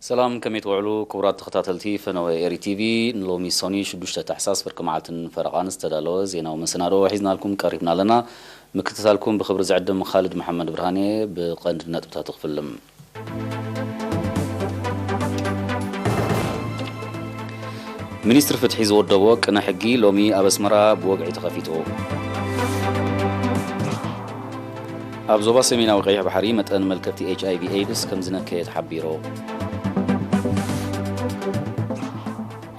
ሰላም፣ ከመይ ትውዕሉ ክቡራት ተኸታተልቲ ፈነወ ኤሪ ቲቪ? ንሎሚ ሰኑይ ሽዱሽተ ታሕሳስ ፍርቂ መዓልትን ፈረቓን ዝተዳለወ ዜናዊ መሰናድኦ ሒዝናልኩም ቀሪብና ኣለና። ምክትታልኩም ብኽብሪ ዝዕድም ካልድ መሓመድ ብርሃን እየ። ብቐንዲ ነጥብታቱ ክፍልም። ሚኒስትሪ ፍትሒ ዝወደቦ ቅነ ሕጊ ሎሚ ኣብ ኣስመራ ብወግዒ ተኸፊቱ። ኣብ ዞባ ሰሜናዊ ቀይሕ ባሕሪ መጠን መልከፍቲ ኤች ኣይ ቪ ኤድስ ከም ዝነከየ ተሓቢሩ።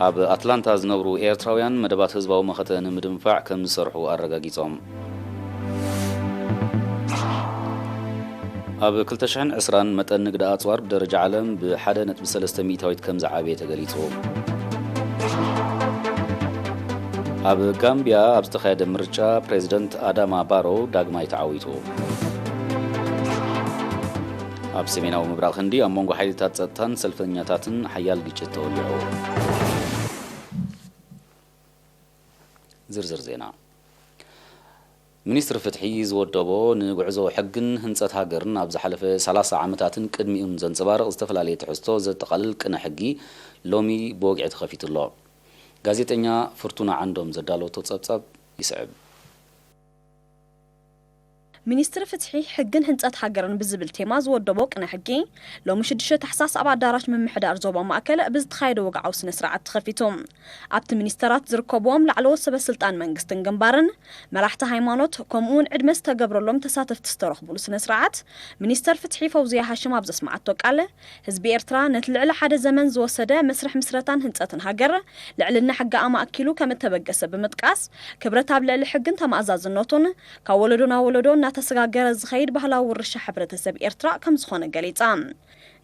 ኣብ ኣትላንታ ዝነብሩ ኤርትራውያን መደባት ህዝባዊ መኸተ ንምድንፋዕ ከም ዝሰርሑ ኣረጋጊጾም። ኣብ ክልተ ሽሕን ዕስራን መጠን ንግዲ ኣጽዋር ብደረጃ ዓለም ብሓደ ነጥቢ ሰለስተ ሚእታዊት ከም ዝዓበየ ተገሊጹ። ኣብ ጋምቢያ ኣብ ዝተኻየደ ምርጫ ፕሬዚደንት ኣዳማ ባሮ ዳግማይ ተዓዊቱ። ኣብ ሰሜናዊ ምብራቕ ህንዲ ኣብ መንጎ ሓይልታት ጸጥታን ሰልፈኛታትን ሓያል ግጭት ተወሊዑ። ዝርዝር ዜና። ሚኒስትሪ ፍትሒ ዝወደቦ ንጉዕዞ ሕግን ህንጸት ሃገርን ኣብ ዝሓለፈ ሰላሳ ዓመታትን ቅድሚኡን ዘንጸባርቕ ዝተፈላለየ ትሕዝቶ ዘጠቓልል ቅነ ሕጊ ሎሚ ብወግዒ ተኸፊቱ ኣሎ። ጋዜጠኛ ፍርቱና ዓንዶም ዘዳለወቶ ጸብጻብ ይስዕብ። ሚኒስትሪ ፍትሒ፣ ሕግን ህንጸት ሃገርን ብዝብል ቴማ ዝወደቦ ቅነ ሕጊ ሎሚ ሽዱሽተ ታሕሳስ ኣብ ኣዳራሽ ምምሕዳር ዞባ ማእከል ብዝተኻየደ ወግዓዊ ስነ ስርዓት ተኸፊቱ። ኣብቲ ሚኒስተራት ዝርከብዎም ላዕለዎት ሰበ ስልጣን መንግስትን ግንባርን፣ መራሕቲ ሃይማኖት፣ ከምኡ እውን ዕድመ ዝተገብረሎም ተሳተፍቲ ዝተረኽቡሉ ስነ ስርዓት፣ ሚኒስተር ፍትሒ ፈውዝያ ሃሽም ኣብ ዘስመዓቶ ቃል፣ ህዝቢ ኤርትራ ነቲ ልዕሊ ሓደ ዘመን ዝወሰደ መስርሕ ምስረታን ህንጸትን ሃገር ልዕልና ሕጊ ኣማእኪሉ ከም እተበገሰ ብምጥቃስ፣ ክብረት ኣብ ልዕሊ ሕግን ተማእዛዝነቱን ካብ ወለዶ ናብ ወለዶ እናተሰጋገረ ዝኸይድ ባህላዊ ውርሻ ሕብረተሰብ ኤርትራ ከም ዝኾነ ገሊጻ።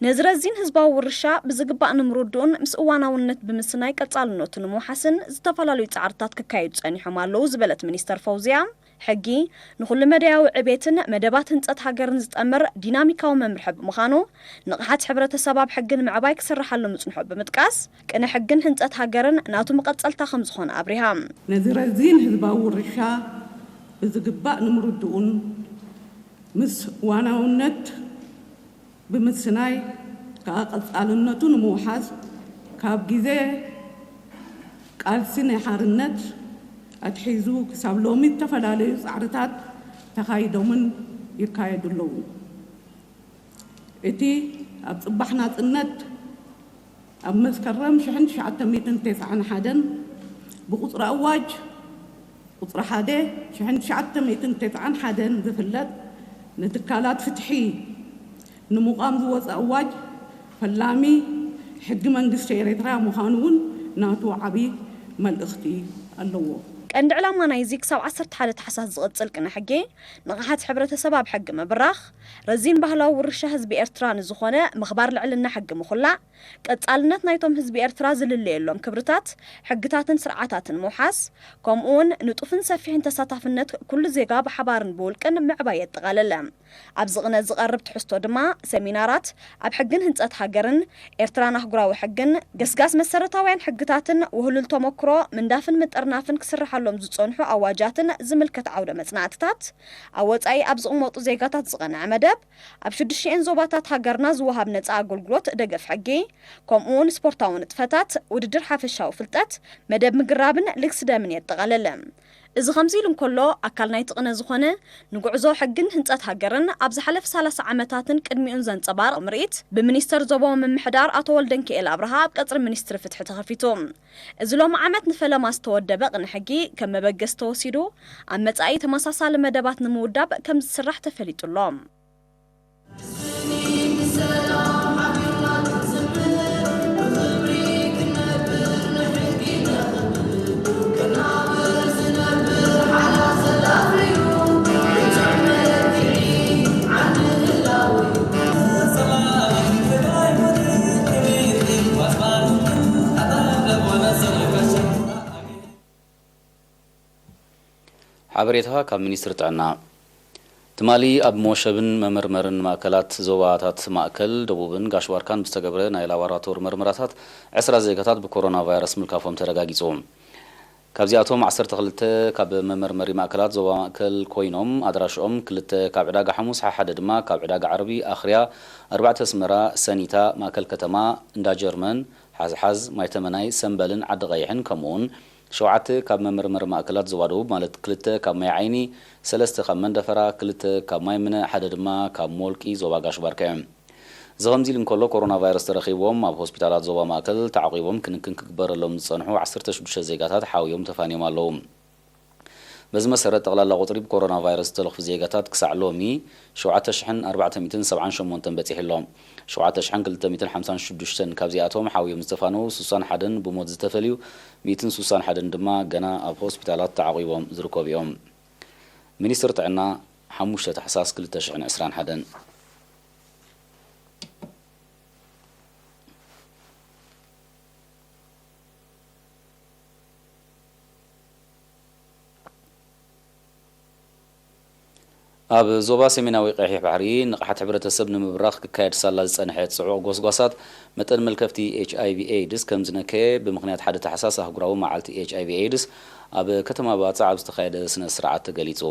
ነዚ ረዚን ህዝባዊ ውርሻ ብዝግባእ ንምርድኡን ምስ እዋናውነት ብምስናይ ቀጻልነቱ ንምውሓስን ዝተፈላለዩ ጻዕርታት ክካየዱ ጸኒሖም ኣለዉ ዝበለት ሚኒስተር ፈውዝያ፣ ሕጊ ንኹሉ መዳያዊ ዕቤትን መደባት ህንጸት ሃገርን ዝጠምር ዲናሚካዊ መምርሒ ብምዃኑ፣ ንቕሓት ሕብረተሰብ ኣብ ሕጊ ንምዕባይ ክስርሓሉ ምጽንሑ ብምጥቃስ፣ ቅነ ሕግን ህንጸት ሃገርን ናቱ መቐጸልታ ከም ዝኾነ ኣብሪሃ። ነዚ ረዚን ህዝባዊ ውርሻ ብዝግባእ ንምርድኡን ምስ እዋናውነት ብምስናይ ከኣ ቀጻልነቱ ንምውሓስ ካብ ግዜ ቃልሲ ናይ ሓርነት ኣትሒዙ ክሳብ ሎሚ ዝተፈላለዩ ጻዕርታት ተኻይዶምን ይካየዱ ኣለዉ። እቲ ኣብ ጽባሕ ናጽነት ኣብ መስከረም ሽሕን ትሽዓተ ሚእትን ተስዓን ሓደን ብቁጽሪ ኣዋጅ ቁጽሪ ሓደ ሽሕን ትሽዓተ ሚእትን ተስዓን ሓደን ዝፍለጥ ንትካላት ፍትሒ ንምቋም ዝወጸ ኣዋጅ ፈላሚ ሕጊ መንግስቲ ኤርትራ ምዃኑ እውን ናቱ ዓቢ መልእኽቲ ኣለዎ። ቀንዲ ዕላማ ናይዚ ክሳብ ዓሰርተ ሓደ ታሕሳስ ዝቕጽል ቅነ ሕጊ ንቕሓት ሕብረተሰብ ኣብ ሕጊ ምብራኽ፣ ረዚን ባህላዊ ውርሻ ህዝቢ ኤርትራ ንዝኾነ ምኽባር ልዕልና ሕጊ ምኹላዕ፣ ቀጻልነት ናይቶም ህዝቢ ኤርትራ ዝልለየሎም ክብርታት፣ ሕግታትን ስርዓታትን ምውሓስ፣ ከምኡውን ንጡፍን ሰፊሕን ተሳታፍነት ኩሉ ዜጋ ብሓባርን ብውልቅን ምዕባይ የጠቓልል። ኣብዚ ቅነ ዝቐርብ ትሕዝቶ ድማ፣ ሰሚናራት ኣብ ሕግን ህንጸት ሃገርን፣ ኤርትራን ኣህጉራዊ ሕግን፣ ገስጋስ መሰረታውያን ሕግታትን፣ ውህሉል ተመክሮ፣ ምንዳፍን ምጥርናፍን ክስርሓሎም ዝጸንሑ ኣዋጃትን ዝምልከት ዓውደ መጽናዕትታት፣ ኣብ ወጻኢ ኣብ ዝቕመጡ ዜጋታት ዝቐንዐ መደብ፣ ኣብ ሽዱሽቲኤን ዞባታት ሃገርና ዝወሃብ ነጻ ኣገልግሎት ደገፍ ሕጊ፣ ከምኡውን ስፖርታዊ ንጥፈታት፣ ውድድር ሓፈሻዊ ፍልጠት፣ መደብ ምግራብን ልግሲ ደምን የጠቓልል። እዚ ከምዚ ኢሉ እንከሎ፣ ኣካል ናይቲ ቅነ ዝኾነ ንጉዕዞ ሕግን ህንጸት ሃገርን ኣብ ዝሓለፈ ሰላሳ ዓመታትን ቅድሚኡን ዘንጸባርቕ ምርኢት፣ ብሚኒስተር ዞባዊ ምምሕዳር ኣቶ ወልደንኪኤል ኣብርሃ ኣብ ቀጽሪ ሚኒስትሪ ፍትሒ ተኸፊቱ። እዚ ሎሚ ዓመት ንፈለማ ዝተወደበ ቅነ ሕጊ ከም መበገሲ ተወሲዱ፣ ኣብ መጻኢ ተመሳሳሊ መደባት ንምውዳብ ከም ዝስራሕ ተፈሊጡ ኣሎ። ሓበሬታ ካብ ሚኒስትሪ ጥዕና። ትማሊ ኣብ መወሸብን መመርመርን ማእከላት ዞባታት ማእከል፣ ደቡብን ጋሽ ባርካን ብዝተገብረ ናይ ላቦራቶሪ መርመራታት ዕስራ ዜጋታት ብኮሮና ቫይረስ ምልካፎም ተረጋጊጹ። ካብዚኣቶም ዓሰርተ ክልተ ካብ መመርመሪ ማእከላት ዞባ ማእከል ኮይኖም፣ ኣድራሽኦም ክልተ ካብ ዕዳጋ ሓሙስ፣ ሓደ ድማ ካብ ዕዳጋ ዓርቢ ኣኽርያ፣ ኣርባዕተ ኣስመራ፣ ሰኒታ፣ ማእከል ከተማ፣ እንዳ ጀርመን፣ ሓዝሓዝ፣ ማይተመናይ፣ ሰምበልን ዓዲ ቀይሕን፣ ከምኡውን ሸውዓተ ካብ መመርመሪ ማእከላት ዞባ ደቡብ፣ ማለት ክልተ ካብ ማይ ዓይኒ፣ ሰለስተ ካብ መንደፈራ፣ ክልተ ካብ ማይ ምነ፣ ሓደ ድማ ካብ ሞልቂ ዞባ ጋሽ ባርካ እዮም። እዚ ከምዚ ኢሉ እንከሎ፣ ኮሮና ቫይረስ ተረኺብዎም ኣብ ሆስፒታላት ዞባ ማእከል ተዓቂቦም ክንክን ክግበረሎም ዝጸንሑ ዓሰርተ ሽዱሽተ ዜጋታት ሓውዮም ተፋንዮም ኣለዉ። በዚ መሰረት፣ ጠቕላላ ቁጽሪ ብኮሮና ቫይረስ ዝተለኽፉ ዜጋታት ክሳዕ ሎሚ ሸውዓተ ሽሕን ኣርባዕተ ሚእትን ሰብዓን ሸሞንተን በጺሑ ኣሎ። ሸውዓተ ሽሕን ክልተ ሚእትን ሓምሳን ሽዱሽተን ካብዚኣቶም ሓውዮም ዝተፋነዉ ሱሳን ሓደን ብሞት ዝተፈልዩ ሚእትን ሱሳን ሓደን ድማ ገና ኣብ ሆስፒታላት ተዓቂቦም ዝርከቡ እዮም። ሚኒስትሪ ጥዕና፣ ሓሙሽተ ታሕሳስ ክልተ ሽሕን ዕስራን ሓደን። ኣብ ዞባ ሰሜናዊ ቀይሕ ባሕሪ ንቕሓት ሕብረተሰብ ንምብራኽ ክካየድ ሳላ ዝጸንሐ ጽዑቕ ጎስጓሳት መጠን መልከፍቲ ኤች ኣይ ቪ ኤድስ ከም ዝነከየ ብምኽንያት ሓደ ታሕሳስ ኣህጉራዊ መዓልቲ ኤች ኣይ ቪ ኤድስ ኣብ ከተማ ባጽዕ ኣብ ዝተኻየደ ስነ ስርዓት ተገሊጹ።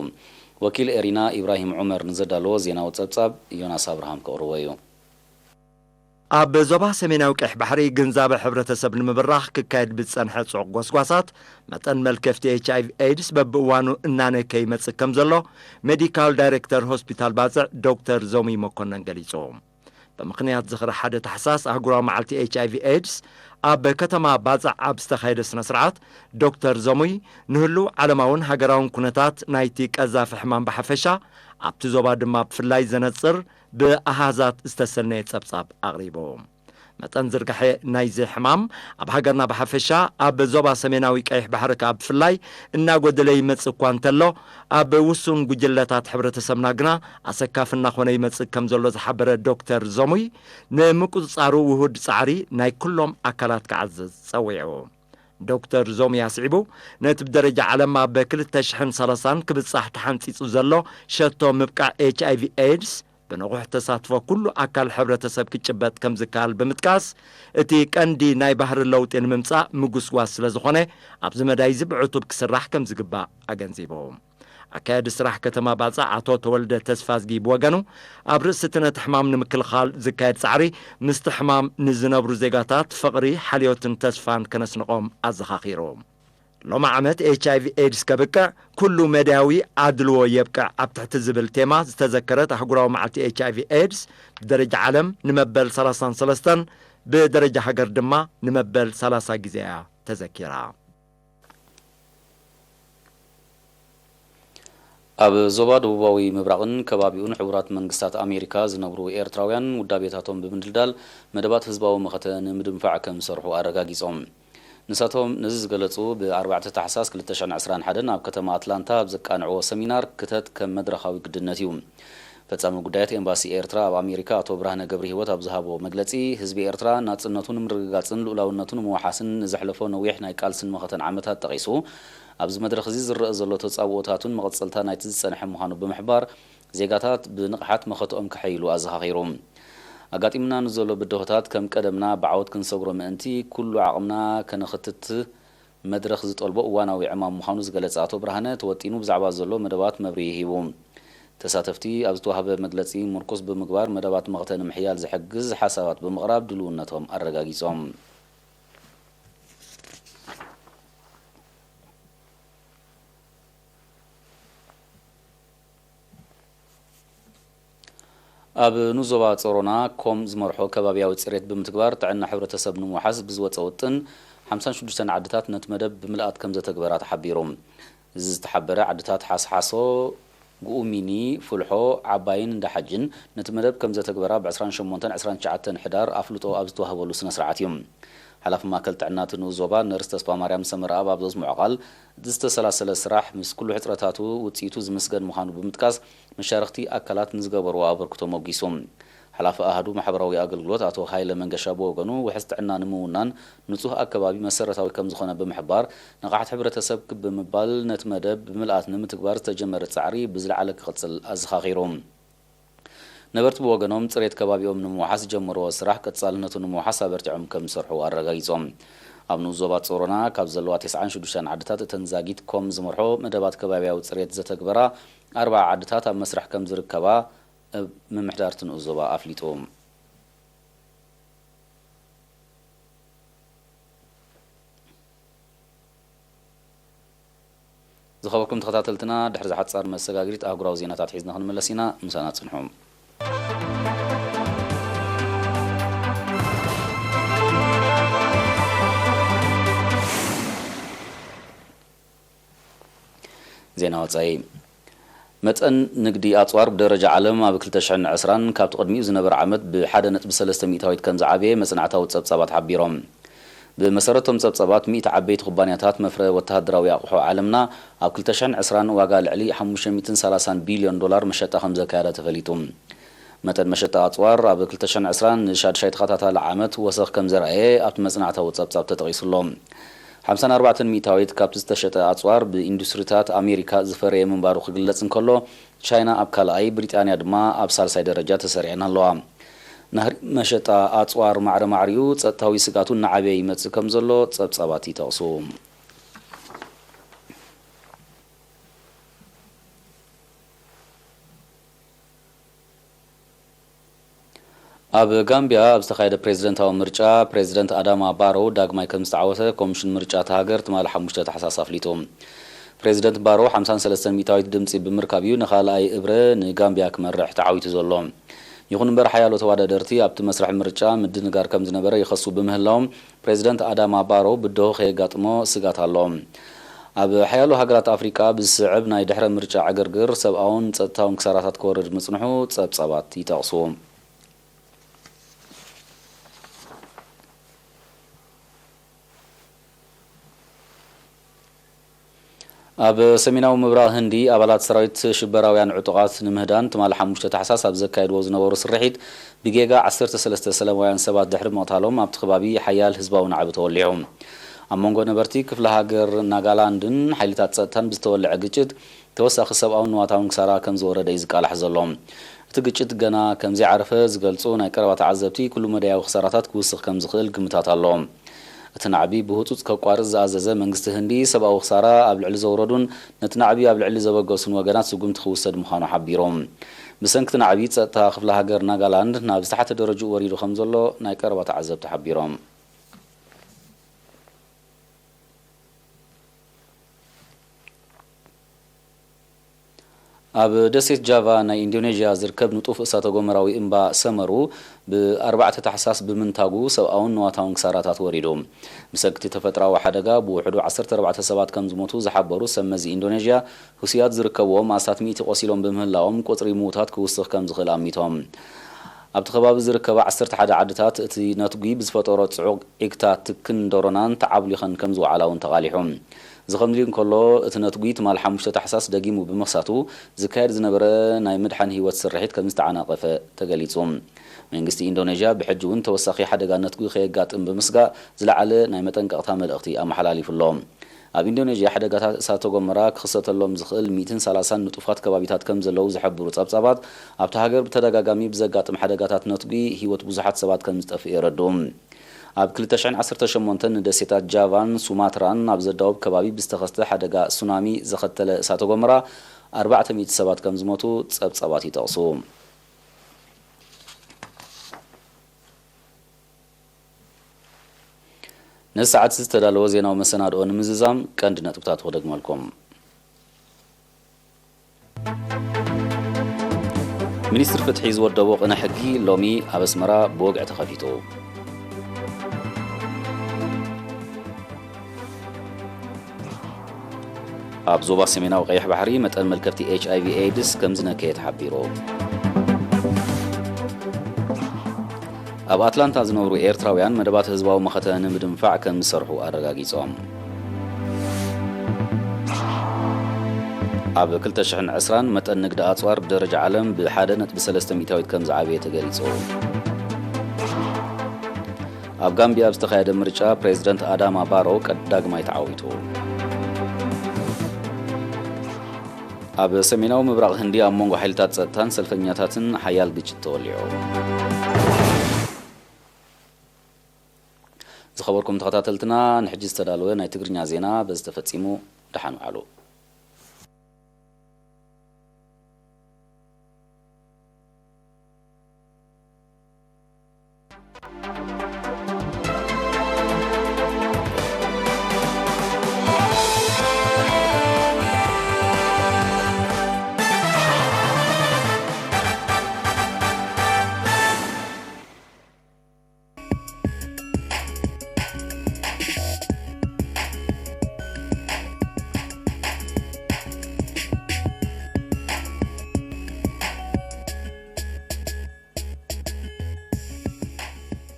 ወኪል ኤሪና ኢብራሂም ዑመር ንዘዳለዎ ዜናዊ ጸብጻብ ዮናስ ኣብርሃም ከቕርቦ እዩ። ኣብ ዞባ ሰሜናዊ ቀይሕ ባሕሪ ግንዛበ ሕብረተሰብ ንምብራኽ ክካየድ ብዝጸንሐ ጽዑቕ ጎስጓሳት መጠን መልከፍቲ ኤች ኣይ ቪ ኤድስ በብእዋኑ እናነከ ይመጽእ ከም ዘሎ ሜዲካል ዳይሬክተር ሆስፒታል ባጽዕ ዶክተር ዞሚ መኮነን ገሊጹ። ብምኽንያት ዝኽሪ ሓደ ታሕሳስ ኣህጉራዊ መዓልቲ ኤች ኣይ ቪ ኤድስ ኣብ ከተማ ባጽዕ ኣብ ዝተኻየደ ስነ ስርዓት ዶክተር ዞሙይ ንህሉው ዓለማውን ሃገራውን ኩነታት ናይቲ ቀዛፊ ሕማም ብሓፈሻ ኣብቲ ዞባ ድማ ብፍላይ ዘነጽር ብኣሃዛት ዝተሰነየ ጸብጻብ ኣቕሪቡ። መጠን ዝርጋሐ ናይዚ ሕማም ኣብ ሃገርና ብሓፈሻ ኣብ ዞባ ሰሜናዊ ቀይሕ ባሕሪ ከኣ ብፍላይ እናጎደለ ይመጽእ እኳ እንተሎ ኣብ ውሱን ጉጅለታት ሕብረተሰብና ግና ኣሰካፊ እናኾነ ይመጽእ ከም ዘሎ ዝሓበረ ዶክተር ዞሙይ ንምቁጽጻሩ ውሁድ ጻዕሪ ናይ ኩሎም ኣካላት ክዓዝዝ ጸዊዑ። ዶክተር ዞሚ ኣስዒቡ ነቲ ብደረጃ ዓለም ኣብ ክልተ ሽሕን ሰላሳን ክብጻሕ ተሓንጺጹ ዘሎ ሸቶ ምብቃዕ ኤች ኣይ ቪ ኤድስ ብንቑሕ ተሳትፎ ኩሉ ኣካል ሕብረተሰብ ክጭበጥ ከም ዝከኣል ብምጥቃስ እቲ ቀንዲ ናይ ባህሪ ለውጢ ንምምጻእ ምጉስጓስ ስለ ዝኾነ ኣብዚ መዳይ እዚ ብዕቱብ ክስራሕ ከም ዝግባእ ኣገንዚቡ። ኣካያዲ ስራሕ ከተማ ባጽዕ ኣቶ ተወልደ ተስፋዝጊ ብወገኑ ኣብ ርእሲ እቲ ነቲ ሕማም ንምክልኻል ዝካየድ ጻዕሪ ምስቲ ሕማም ንዝነብሩ ዜጋታት ፍቕሪ ሓልዮትን ተስፋን ከነስንቖም ኣዘኻኺሩ። ሎሚ ዓመት ኤች ኣይ ቪ ኤድስ ከብቅዕ ኩሉ መዳያዊ ኣድልዎ የብቅዕ ኣብ ትሕቲ ዝብል ቴማ ዝተዘከረት ኣህጉራዊ መዓልቲ ኤች ኣይ ቪ ኤድስ ብደረጃ ዓለም ንመበል ሰላሳን ሰለስተን ብደረጃ ሃገር ድማ ንመበል ሰላሳ ግዜ እያ ተዘኪራ። ኣብ ዞባ ደቡባዊ ምብራቕን ከባቢኡን ሕቡራት መንግስታት ኣሜሪካ ዝነብሩ ኤርትራውያን ውዳቤታቶም ብምድልዳል መደባት ህዝባዊ መኸተ ንምድንፋዕ ከም ዝሰርሑ ኣረጋጊጾም። ንሳቶም ነዚ ዝገለጹ ብ ኣርባዕተ ታሕሳስ ክልተ ሽሕን ዕስራን ሓደን ኣብ ከተማ ኣትላንታ ኣብ ዘቃንዕዎ ሰሚናር ክተት ከም መድረኻዊ ግድነት እዩ። ፈጻሚ ጉዳያት ኤምባሲ ኤርትራ ኣብ ኣሜሪካ ኣቶ ብርሃነ ገብረሂወት ኣብ ዝሃቦ መግለጺ፣ ህዝቢ ኤርትራ ናጽነቱ ንምርግጋጽን ልኡላውነቱ ንምውሓስን ንዘሕለፎ ነዊሕ ናይ ቃልስን መኸተን ዓመታት ጠቒሱ፣ ኣብዚ መድረኽ እዚ ዝረአ ዘሎ ተጻብኦታቱን መቐጸልታ ናይቲ ዝጸንሐ ምዃኑ ብምሕባር፣ ዜጋታት ብንቕሓት መኸተኦም ከሐይሉ ኣዘኻኺሩ። ኣጋጢሙና ንዘሎ ብድሆታት ከም ቀደምና ብዓወት ክንሰግሮ ምእንቲ፣ ኩሉ ዓቕምና ከነኽትት መድረኽ ዝጠልቦ እዋናዊ ዕማም ምዃኑ ዝገለጸ ኣቶ ብርሃነ፣ ተወጢኑ ብዛዕባ ዘሎ መደባት መብርሂ ሂቡ። ተሳተፍቲ ኣብ ዝተዋህበ መግለጺ ምርኩስ ብምግባር፣ መደባት መኸተ ንምሕያል ዝሕግዝ ሓሳባት ብምቕራብ ድልውነቶም ኣረጋጊጾም። ኣብ ንዞባ ጾሮና ኮም ዝመርሖ ከባብያዊ ጽሬት ብምትግባር ጥዕና ሕብረተሰብ ንምውሓስ ብዝወጸ ውጥን፣ ሓምሳን ሽዱሽተን ዓድታት ነቲ መደብ ብምልኣት ከም ዘተግበራ ተሓቢሩ። እዚ ዝተሓበረ፣ ዓድታት ሓስሓሶ፣ ጉኡሚኒ፣ ፍልሖ፣ ዓባይን እንዳ ሓጅን ነቲ መደብ ከም ዘተግበራ ብ ዕስራን ሸሞንተን ዕስራን ትሽዓተን ሕዳር ኣፍልጦ ኣብ ዝተዋህበሉ ስነ ስርዓት እዩ። ሓላፊ ማእከል ጥዕና እቲ ንኡስ ዞባ ነርስ ተስፋማርያም ሰመረኣብ ኣብ ዘስምዖ ቃል፣ እቲ ዝተሰላሰለ ስራሕ ምስ ኩሉ ሕጽረታቱ ውጽኢቱ ዝምስገን ምዃኑ ብምጥቃስ፣ መሻርኽቲ ኣካላት ንዝገበርዎ ኣበርክቶ ሞጒሱ። ሓላፊ ኣሃዱ ማሕበራዊ ኣገልግሎት ኣቶ ሃይለ መንገሻ ብወገኑ፣ ውሕስ ጥዕና ንምውናን ንጹህ ኣከባቢ መሰረታዊ ከም ዝኾነ ብምሕባር፣ ንቕሓት ሕብረተሰብ ክብ ብምባል ነቲ መደብ ብምልኣት ንምትግባር ዝተጀመረ ጻዕሪ ብዝለዓለ ክቕጽል ኣዘኻኺሩ። ነበርቲ ብወገኖም፣ ጽሬት ከባቢኦም ንምውሓስ ዝጀመርዎ ስራሕ ቀጻልነቱ ንምውሓስ ኣበርቲዖም ከም ዝሰርሑ ኣረጋጊጾም። ኣብ ንኡስ ዞባ ጾሮና ካብ ዘለዋ ተስዓን ሽዱሽተን ዓድታት እተን ዛጊት ኮም ዝመርሖ መደባት ከባብያዊ ጽሬት ዘተግበራ ኣርብዓ ዓድታት ኣብ መስርሕ ከም ዝርከባ ምምሕዳር እቲ ንኡስ ዞባ ኣፍሊጡ። ዝኸበርኩም ተኸታተልትና፣ ድሕሪ ዝሓጻር መሰጋግሪት ኣህጉራዊ ዜናታት ሒዝና ክንመለስ ኢና። ምሳና ጽንሑ። ዜና ወጻኢ። መጠን ንግዲ ኣጽዋር ብደረጃ ዓለም ኣብ ክልተ ሽሕን ዕስራን ካብቲ ቅድሚኡ ዝነበረ ዓመት ብ ሓደ ነጥቢ ሰለስተ ሚእታዊት ከም ዝዓበየ መጽናዕታዊ ጸብጻባት ሓቢሮም። ብመሰረቶም ጸብጻባት፣ ሚእቲ ዓበይቲ ኩባንያታት መፍረ ወተሃደራዊ ኣቑሑ ዓለምና ኣብ ክልተ ሽሕን ዕስራን ዋጋ ልዕሊ ሓሙሽተ ሚእትን ሰላሳን ቢልዮን ዶላር መሸጣ ከም ዘካየዳ ተፈሊጡ። መጠን መሸጣ ኣጽዋር ኣብ ክልተ ሽሕን ዕስራን ንሻድሻይ ተኸታታሊ ዓመት ወሰኽ ከም ዘርኣየ ኣብቲ መጽናዕታዊ ጸብጻብ ተጠቒሱ ኣሎ። ሓምሳን ኣርባዕተን ሚእታዊት ካብቲ ዝተሸጠ ኣጽዋር ብኢንዱስትሪታት ኣሜሪካ ዝፈረየ ምንባሩ ክግለጽ እንከሎ፣ ቻይና ኣብ ካልኣይ፣ ብሪጣንያ ድማ ኣብ ሳልሳይ ደረጃ ተሰሪዐን ኣለዋ። ናህሪ መሸጣ ኣጽዋር ማዕረ ማዕሪኡ ጸጥታዊ ስግኣቱ እናዓበየ ይመጽእ ከም ዘሎ ጸብጻባት ይጠቕሱ። ኣብ ጋምቢያ ኣብ ዝተኻየደ ፕሬዝደንታዊ ምርጫ፣ ፕሬዝደንት ኣዳማ ባሮ ዳግማይ ከም ዝተዓወተ ኮሚሽን ምርጫ እታ ሃገር ትማሊ ሓሙሽተ ታሕሳስ ኣፍሊጡ። ፕሬዝደንት ባሮ ሓምሳን ሰለስተን ሚእታዊት ድምፂ ብምርካብ እዩ ንኻልኣይ እብረ ንጋምቢያ ክመርሕ ተዓዊቱ ዘሎ። ይኹን እምበር፣ ሓያሎ ተወዳደርቲ ኣብቲ መስርሕ ምርጫ ምድንጋር ከም ዝነበረ ይኸሱ ብምህላዎም፣ ፕሬዝደንት ኣዳማ ባሮ ብድሆ ከየጋጥሞ ስግኣት ኣሎ። ኣብ ሓያሎ ሃገራት ኣፍሪቃ ብዝስዕብ ናይ ድሕረ ምርጫ ዕግርግር፣ ሰብኣውን ጸጥታውን ክሳራታት ክወርድ ምጽንሑ ጸብጻባት ይጠቕሱ። ኣብ ሰሜናዊ ምብራቕ ህንዲ፣ ኣባላት ሰራዊት ሽበራውያን ዕጡቓት ንምህዳን ትማሊ ሓሙሽተ ታሕሳስ ኣብ ዘካየድዎ ዝነበሩ ስርሒት፣ ብጌጋ ዓሰርተ ሰለስተ ሰላማውያን ሰባት ድሕሪ ምቕታሎም፣ ኣብቲ ከባቢ ሓያል ህዝባዊ ናዕቢ ተወሊዑ። ኣብ መንጎ ነበርቲ ክፍለ ሃገር ናጋላንድን ሓይልታት ጸጥታን ብዝተወልዐ ግጭት፣ ተወሳኺ ሰብኣውን ንዋታውን ክሳራ ከም ዝወረደ እዩ ዝቃላሕ ዘሎ። እቲ ግጭት ገና ከም ዘይዓረፈ ዝገልጹ ናይ ቀረባ ተዓዘብቲ፣ ኩሉ መዳያዊ ክሳራታት ክውስኽ ከም ዝኽእል ግምታት ኣሎ። እቲ ናዕቢ ብህጹጽ ከቋርጽ ዝኣዘዘ መንግስቲ ህንዲ፣ ሰብኣዊ ክሳራ ኣብ ልዕሊ ዘውረዱን ነቲ ናዕቢ ኣብ ልዕሊ ዘበገሱን ወገናት ስጉምቲ ክውሰድ ምዃኑ ሓቢሩ። ብሰንኪ እቲ ናዕቢ፣ ጸጥታ ክፍለ ሃገር ናጋላንድ ናብ ዝተሓተ ደረጃኡ ወሪዱ ከም ዘሎ ናይ ቀረባ ተዓዘብቲ ሓቢሮም። ኣብ ደሴት ጃቫ ናይ ኢንዶኔዥያ ዝርከብ ንጡፍ እሳተ ጎመራዊ እምባ ሰመሩ ብ ኣርባዕተ ታሕሳስ ብምንታጉ፣ ሰብኣውን ንዋታውን ክሳራታት ወሪዱ። ብሰንኪ እቲ ተፈጥራዊ ሓደጋ፣ ብውሕዱ ዓሰርተ ኣርባዕተ ሰባት ከም ዝሞቱ ዝሓበሩ ሰብ መዚ ኢንዶኔዥያ፣ ህሱያት ዝርከብዎም ኣስታት ሚእቲ ቆሲሎም ብምህላዎም፣ ቁጽሪ ምዉታት ክውስኽ ከም ዝኽእል ኣሚቶም። ኣብቲ ከባቢ ዝርከባ ዓሰርተ ሓደ ዓድታት፣ እቲ ነትጒ ብዝፈጠሮ ጽዑቕ ዒግታ ትክን ዶሮናን ተዓብሊኸን ከም ዝወዓላ እውን ተቓሊሑ። እዚ ከምዚ እንከሎ፣ እቲ ነትጒ ትማል ሓሙሽተ ታሕሳስ ደጊሙ ብምኽሳቱ፣ ዝካየድ ዝነበረ ናይ ምድሓን ህይወት ስርሒት ከም ዝተዓናቐፈ ተገሊጹ። መንግስቲ ኢንዶኔዥያ ብሕጂ እውን ተወሳኺ ሓደጋ ነትጒ ከየጋጥም ብምስጋእ፣ ዝለዓለ ናይ መጠንቀቕታ መልእኽቲ ኣመሓላሊፉ ኣሎ። ኣብ ኢንዶኔዥያ፣ ሓደጋታት እሳተ ጎመራ ክኽሰተሎም ዝኽእል ሚእትን ሰላሳን ንጡፋት ከባቢታት ከም ዘለዉ ዝሕብሩ ጸብጻባት፣ ኣብታ ሃገር ብተደጋጋሚ ብዘጋጥም ሓደጋታት ነትጒ ህይወት ብዙሓት ሰባት ከም ዝጠፍእ የረድኡ። ኣብ ክልተ ሽሕን ዓሰርተ ሸሞንተን ንደሴታት ጃቫን ሱማትራን ኣብ ዘዳውብ ከባቢ ብዝተኸስተ ሓደጋ ሱናሚ ዘኸተለ እሳተ ጎመራ፣ ኣርባዕተ ሚእቲ ሰባት ከም ዝሞቱ ጸብጻባት ይጠቕሱ። ነዚ ሰዓት እዚ ዝተዳለወ ዜናዊ መሰናድኦ ንምዝዛም ቀንዲ ነጥብታቱ ክደግመልኩም። ሚኒስትሪ ፍትሒ ዝወደቦ ቅነ ሕጊ ሎሚ ኣብ ኣስመራ ብወግዒ ተኸፊቱ። ኣብ ዞባ ሰሜናዊ ቀይሕ ባሕሪ መጠን መልከፍቲ ኤች ኣይ ቪ ኤድስ ከም ዝነከየ ተሓቢሩ። ኣብ ኣትላንታ ዝነብሩ ኤርትራውያን መደባት ህዝባዊ መኸተ ንምድንፋዕ ከም ዝሰርሑ ኣረጋጊጾም። ኣብ ክልተ ሽሕን ዕስራን መጠን ንግዲ ኣጽዋር ብደረጃ ዓለም ብሓደ ነጥቢ ሰለስተ ሚእታዊት ከም ዝዓበየ ተገሊጹ። ኣብ ጋምቢያ ኣብ ዝተኻየደ ምርጫ፣ ፕሬዝደንት ኣዳማ ባሮ ቀዳግማይ ተዓዊቱ። ኣብ ሰሜናዊ ምብራቕ ህንዲ ኣብ መንጎ ሓይልታት ጸጥታን ሰልፈኛታትን ሓያል ግጭት ተወሊዑ። ዝኸበርኩም ተኸታተልትና፣ ንሕጂ ዝተዳለወ ናይ ትግርኛ ዜና በዚ ተፈጺሙ። ደሓን ውዓሉ።